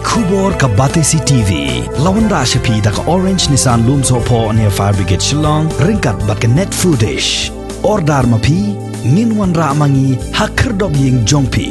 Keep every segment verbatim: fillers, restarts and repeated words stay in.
Khubor ka Batesi T V la wanrah sha phi da ka Orange Nissan Lumsohphoh near Fire Brigade Shillong ryngkat bad ka Net Foodish. Order ma phi, ngin wanrah ma ngi ha khyrdop ïing jong phi.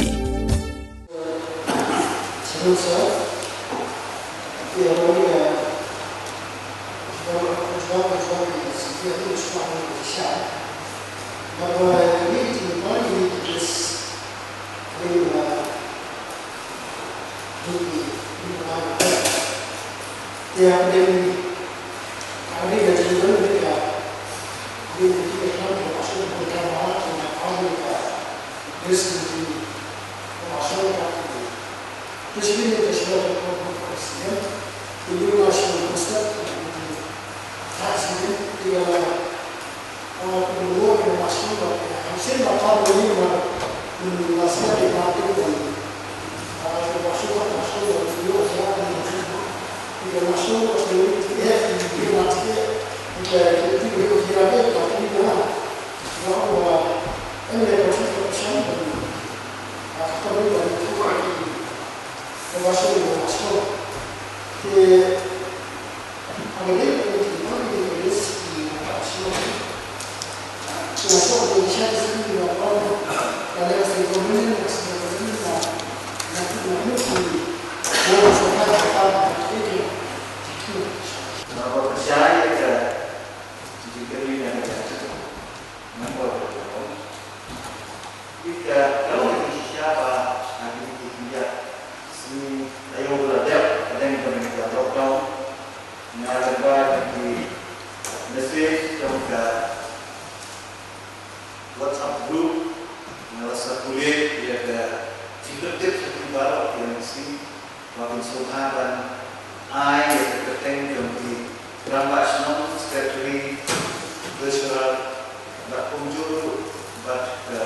Nga la buh ïa ki message jong ka WhatsApp group, nga la circulate ïa ka jingkyrteng sha ki baroh ki M D C ba kin sngewbha ban ai ïa ka kyrteng jong ki rangbah shnong, secretary, treasurer, bad kumjuh ruh bad ka,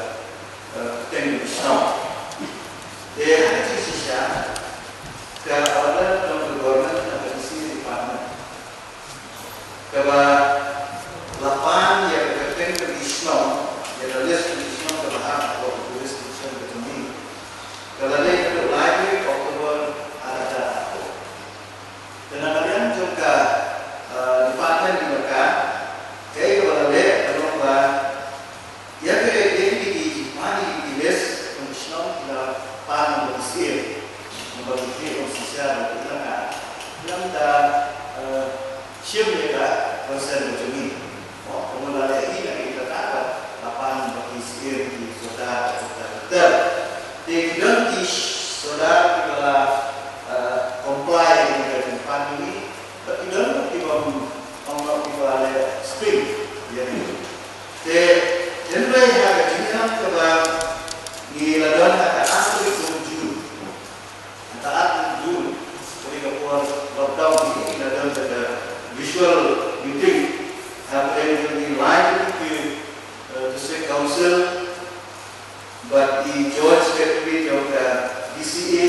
eh, kyrteng jong ki shnong. Te ha ka jingshisha, ka order jong ka government ha ka D C department kaba la pan ïa ka kyrteng ka ki shnong, ïa ka list ka ki shnong kaba hap hapoh ka jurisdiction ka jong ngi, ka la leh haduh lai tarik October ar hajar arphew. Te na ka liang jong ka, eh, department jong ka, kaei kaba la leh ka long ba ïa ka, ïa ka, ïa ka jingpan ïa ka list jong ki shnong ki la pan na ka D C A, na ka D C A jong shisha ba ki la ka, ki la da, eh, shim ïa ka consent ka jong ngi. Mo, kumno la leh hi na ka, ïa ka, ka la pan na ka D C A ki sordar ka, ka, ka, ka. Te ki don ki sordar kiba la, eh, comply ïa ka jingpan jong ngi. Bad ki don ki bym, ong, ki ba leh spring ïa ngi. Te hynrei ha ka jingïalang kaba ngi la don ha ka arphew tarik u June. Ha ka arphew tarik u June, kane ka por lockdown, ngi la don ha ka virtual meeting hapdeng jong ki lai ki, eh, district council bad i joint secretary jong ka D C A.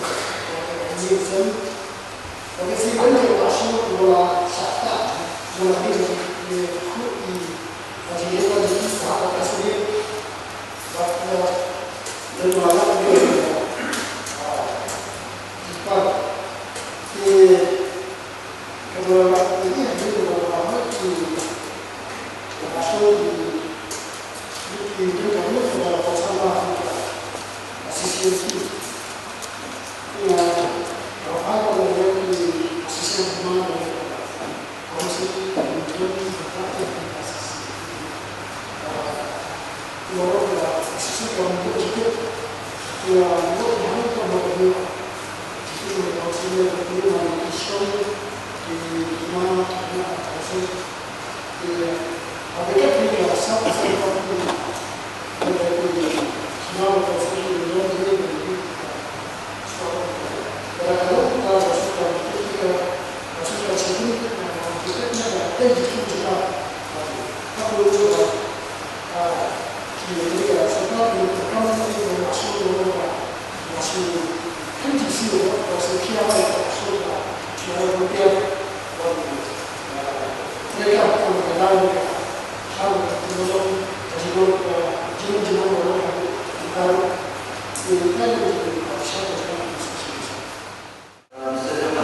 Sejong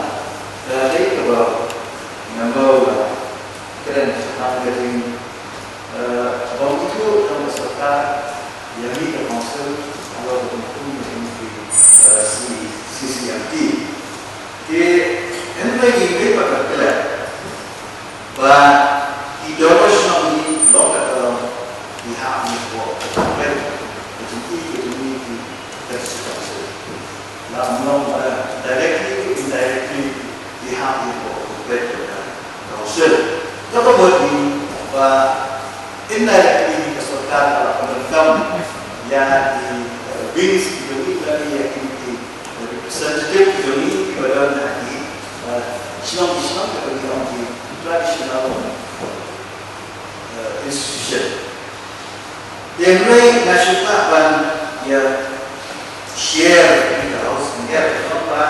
ka dei kaba member ba kren shaphang ka jing, eh, bym ithuh jong ka sorkar ïa kane ka council halor ka jingkhum jong kine ki, eh, C-, C C M T. Te hynrei ngi peit pat ka klet ba ki dorbar shnong hi long ka daw ki hap ïapoh ka jingpeit ka jingïeit ka jingïeit ka jingïeit. La ym long, eh, directly, indirectly, ki hap ïapoh ka jingpeit ka council. Kaba mut hi ba indirectly ka sorkar ka la pyndonkam ïa ki, eh, wings ki jong ngi, lane ïa ki, ki representative ki jong ngi kiba don ha ki, eh, shnong ki shnong, kaba ngi ong ki traditional, eh, institution. Te hynrei nga shu kwah ban ïa share ïa ka house, ïa ka house ba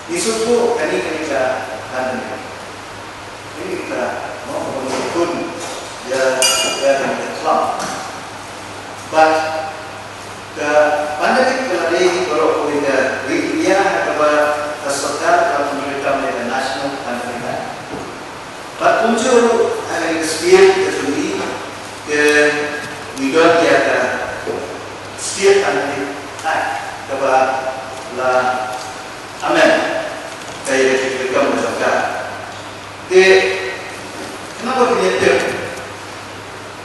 ngi sngewthuh kane, kane ka pandemic. Kane ka, mo, ka ban kun ïa, ïa kane ka khlam. But ka pandemic ka la dei baroh kawei ka ri India ha kaba ka sorkar ka la pyndonkam ïa ka National Pandemic Act. Bad kumjuh ruh ha kane ka state ka jong ngi, ka ngi don ïa ka State Anti-Act kaba la amend, ka ïa ka jingkyrkhu ka jong ka. Te kane ba ngi ïa tip,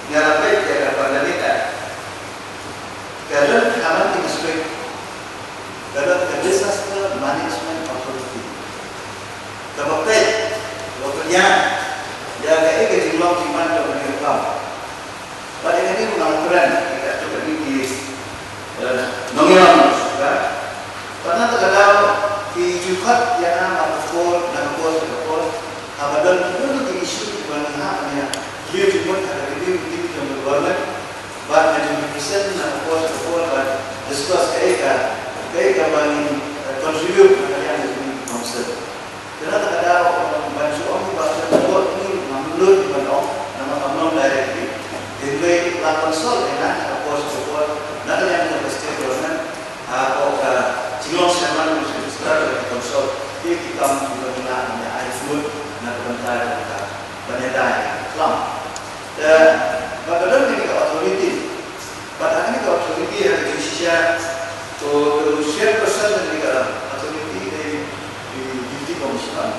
nga la peit ïa ka Pandemic Act. Ka don khatwei ka district, ka don ka Disaster Management Authority. Kaba peit, kaba pynïaid ïa kaei ka jinglong jingman jong kane ka khlam. Bad ïa kane ruh nga la kren ïa kato kane ki, eh, nongïalam ka. Bad na kata ka daw ki ju khot ïa nga na ka por, na ka por, na ka por. Haba don kino kino ki issue kiba ngi hap ban ïa clear jingmut ha ka review meeting jong ka government. Bad ngi ju represent na ka por sha ka por bad discuss kaei ka, kaei kaba ngin, eh, contribute na ka liang ka jong ka council. Te na kata ka daw ban shu ong ba ka dei ba ngim lut ban ong namar kam long directly. Te hynrei la consult ïa nga na ka por sha ka por na ka liang ka state government. Ha ka jinglong chairman, minister, ka consult ïa ki kam kiba ngi lah ban ai jingmut na ka bynta jong ka ban ïada ïa ka khlam. Te ba ka don kane ka authority, ba ha kane ka authority ha ka jingshisha, to, to chairperson kane ka authority dei u deputy commissioner,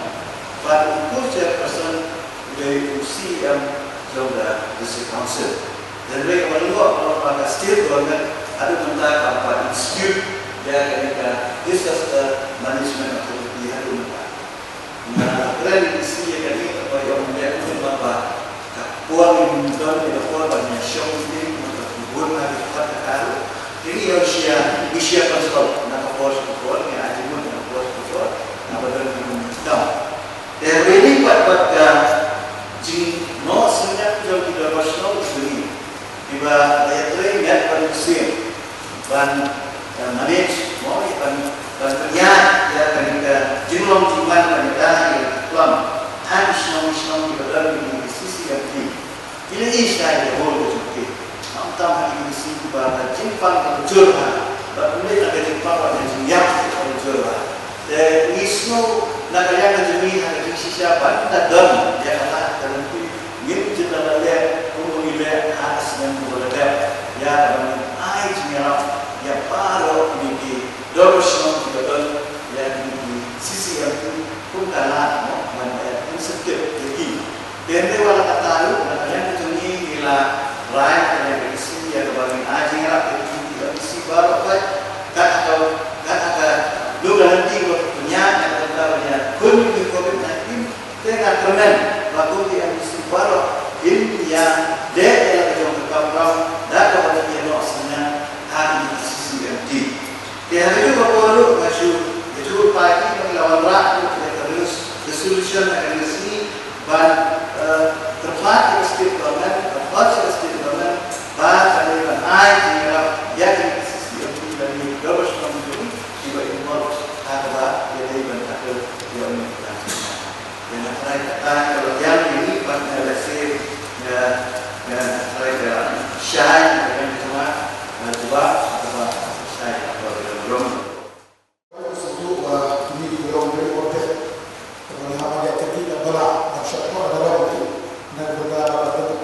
bad u co-chairperson u dei u C E M jong ka district council. Hynrei kaba nyngkong ba ka state government haduh mynta kam pat institute ïa kane ka disaster management authority haduh mynta. Nga la kren ïa ka shisha ïa kane, kaba ïa ong ïa ka, kumba ka por ngi don ïa ka por ba ngi shong meeting, kumba ka bun ha ki khmat ka karu. Te ngi ïa share, ngi share consult na ka por sha ka por, ngi ai jingmut na ka por sha ka por, naba don ki bun ki kam. Te hynrei pat, pat ka jingnoh synñiang jong ki dorbar shnong ki jong ngi. Kiba la ïatrei miet bad mynsiem ban, eh, manage, mo, ban, ban pynïaid ïa kane ka jinglong jingman ban ïada ïa ka khlam ha ki shnong ki shnong kiba don ïa ki C C M T. Ki la ïohi shaei ïa ka role ka jong ki. Khamtam ha ki C C M T kiba ka jingpang ka jur bha. Bad ym dei tang ka jingpang, ka jingïap ka jur bha. Te ngi sngew na ka liang ka jong ngi ha ka jingshisha ban da don ïa ka lad ka lynti, ngim jin da leh kum ba ngi leh ha ka snem kaba la dep ïa kaba ngin ai jingïarap ïa baroh kine ki dorbar shnong kiba don ïa kine ki C C M T kum ka lad, mo, ban, eh, ban sngewthuh ïa ki. Te hynrei wat la katta ruh, na ka liang ka jong ngi ngi la rai na ka liang ka D C ïa kaba ngin ai jingïarap ïa ki M D C baroh pat. Kat ha ka, kat ha ka lum ka lynti ba pynïaid na ka bynta ban ïakhun ïa ki Covid nineteen. Te nga kyrmen ba kum ki M D C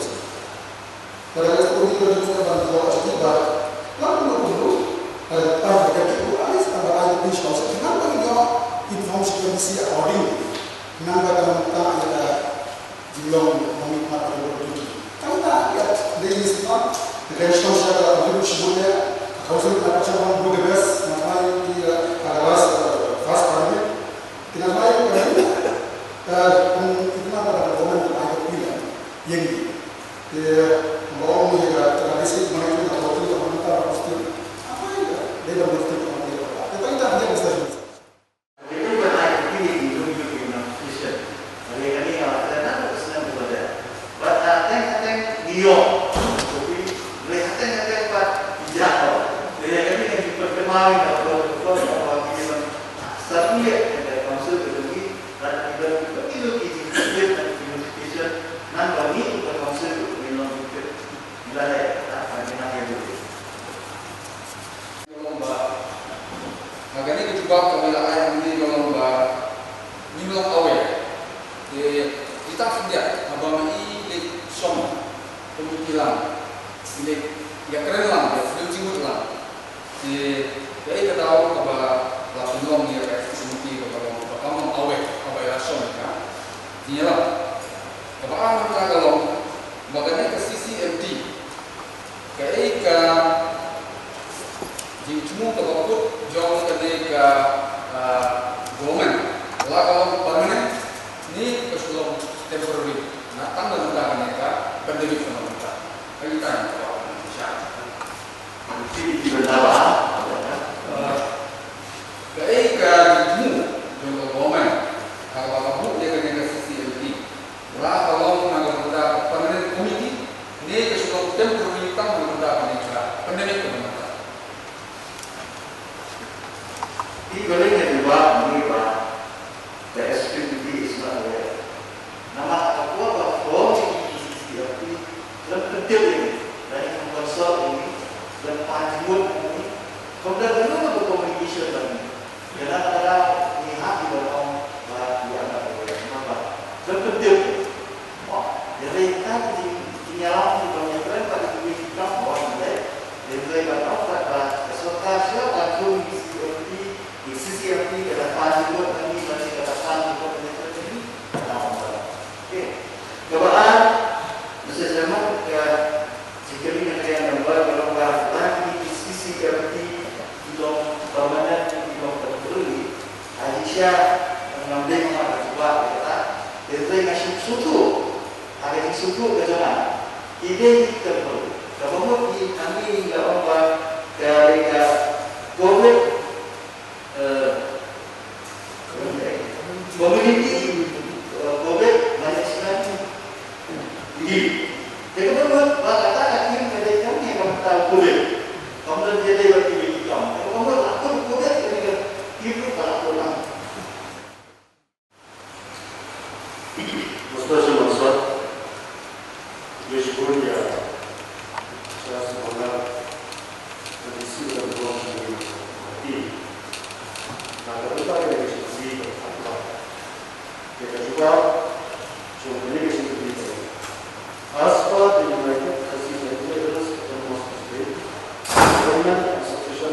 Council. Ka dei ka sdang uni ka jingkyrpad ban ïoh jingkyrpad. Lada kumno kumno, ka dei ka jingkyrpad ai sdang ban ai ka Parish Council. Nangta ngin ïoh information ka bisi accordingly. Nangta ka nangta ïa ka jinglong nongmihkhmat ka jingkyrpad. Tang ïa ka dei ïa sdang, ka dei sdang sha ka jingkyrpad shibun ïa ka Council ka jingkyrpad ban do the best. Nangta ïa ka last, uh, first parliament. Kina lai ka, eh, kum ikna ka government ka ai ka pila ïa ngi. Te ba ong ïa ka, ka district management authority ka manta ka district. Apa ïa ka? Dei da district ka manta ka. Te ta ita dia mesti. Jadi ban ai ka pila ïa ngi, ngi ngi ngi ngi. Jadi kani ka, dan aku kesenangan kepada Bad hateng-hateng ngi ïoh. Tapi, lei hateng-hateng pat ïa ko. Lei kane ka jingpynkynmaw ïa ka, ka, ka, ka, ka, ka, sa tu ïa ka council ka dei, bad ki don ki pemilu ki jingpynbit dan ki notification, nang ba ngi ka council ka ngi long ki pynbit. Ila lei, ah, ka ngi nang ïa dei. Ka long ba, ha kane ka jubab kaba la ai hangne ka long ba, ngim long aware. Te kita khyndiat haba ma i leit shong komiti lang, i leit ïakren lang, ïa pynjingmut lang. Te kaei ka daw kaba la pynlong ïa ka komiti kaba long, ba kam long aware haba i la shong ka jingïalam. Kaba ar mynta ka long ba kane ka C C M T Kaei ka jingthmu kaba kut jong kane ka, ah, government, la ka long permanent ne ka shu long temporary, na tang da mynta kane ka pandemic ka mynta. Ka ita ka ba sha. Ki, ki benda ba. Kaei ka jingthmu jong ka government ha kaba ka buh ïa kane ka C C M T. La ka long na ka bynta ka permanent committee ne ka shu long temporary tang na ka bynta kane ka pandemic ka mynta. Ki ba lei ka jubab ngi ba the S P P T is not aware. Namar ka por ba form ïa ki C C M T lem pyntip ïa ngi, lane ka consult ïa ngi, lem pan jingmut ïa ngi, kumta ka long ka communication bad ngi. Ïa na ka daw ngi hap ban ong ba ïa na ka wei na ba. Lem pyntip. Mo, ïa lei ka jing, jingïalam ki ban ïakren bad ki wei ki kam mo ïa lei. Ïa lei ban ong ba ka sorkar sha ka thung C C M T, C C M T ka da pan jingmut ïa ngi, ka da pan jingmut ïa ngi. Ka da ong ba. Okey. Kaba ar, Mister Chairman, ka Jingkylli na ka liang number ka long ba la kine ki C C M T ki long permanent, ki long temporary. Ha jingshisha ngam dei ma nga ban jubab ïa kata. Hynrei nga sngewthuh ha ka jingsngewthuh ka jong nga ki dei ki temporary. Kaba mut ki hangne nga ong ba ka dei ka COVID Eh, community, eh, COVID management leave. Te ka mut ba kata ka theme ka dei ka ne ka bynta u COVID. Kam don ïadei bad ki wei ki kam. Te ka mut la kut COVID ka ne ka theme ruh ka la kut lang. Mr. Chairman sir, ngi shibun ïa Sir Sumana, ka D C ka Bor Shangi Party. Na ka bynta ka jingkylli kaba khatduh, ïa ka jubab jong kane ka jingkylli ka long, as per the United Khasi Jaintia Hills Autonomous Council, government and association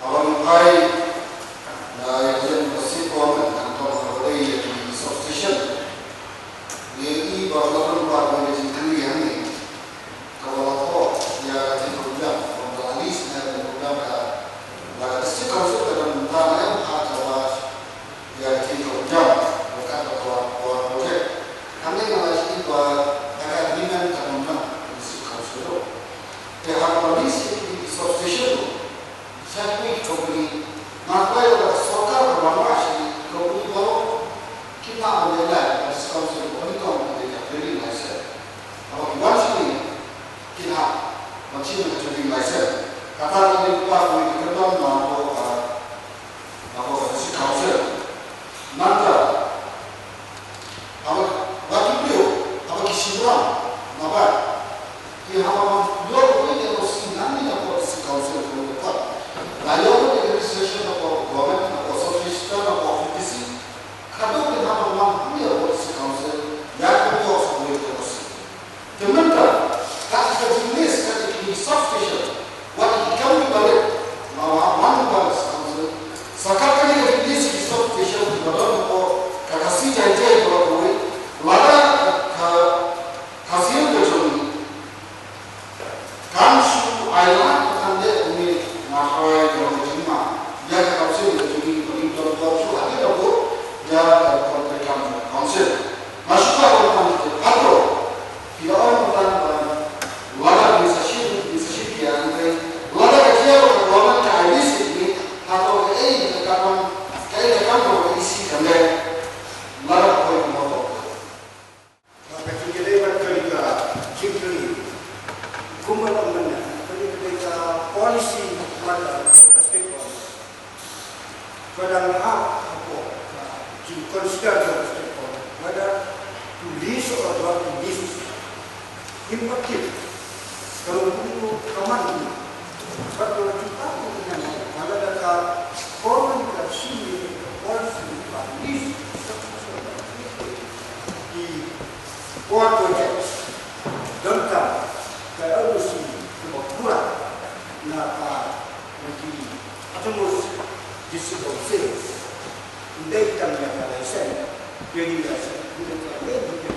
Haba ngi phai na ïa ka liang ka sitbom, kan tong haba dei ïa ki soft tissue. Council, ïa ka pynïoh sa kawei ka University. Te mynta, ka ka jinglist ka ki substation, wat ki kam kiba rit, ma wa wan ba sa, sa ka ka jinglist ki substation kiba don hapoh ka Khasi Jaintia baroh kawei, lada ka, ka sien ka jong ngi kan shu ailad ka kan dei une, nga tharai ka long ka jingma ïa ka council ka jong ngi, ba ngi don buh shuh hadien ba buh ïa ka contract kam council. Nga shu kwah ban pan ki patro, ki da ong tang ba lada ngi sa shim, ngi sa shim ïa ngi, lada ka jia ka government ka ai list ïa ngi, hato kaei ka kam, kaei ka kam ka E C kan leh, lada ka poi ka motor. Ka jingkylli, ka jingkylli. Kumba long mynne, ka jingkylli ka policy, whether ka state government, whether hap hapoh ka jingconsider ka state government, whether to list or not to list. Ngim pat tip. Ka long kumno ka man kumno. Bad ka long kumno kumno. Lada ka government ka shim ïa ka policy ba list ki port projects, donkam ka L O C kaba pura na ka, na ki Autonomous District Council. Ym dei tang ïa ka license, trading license, ym dei tang ïa ka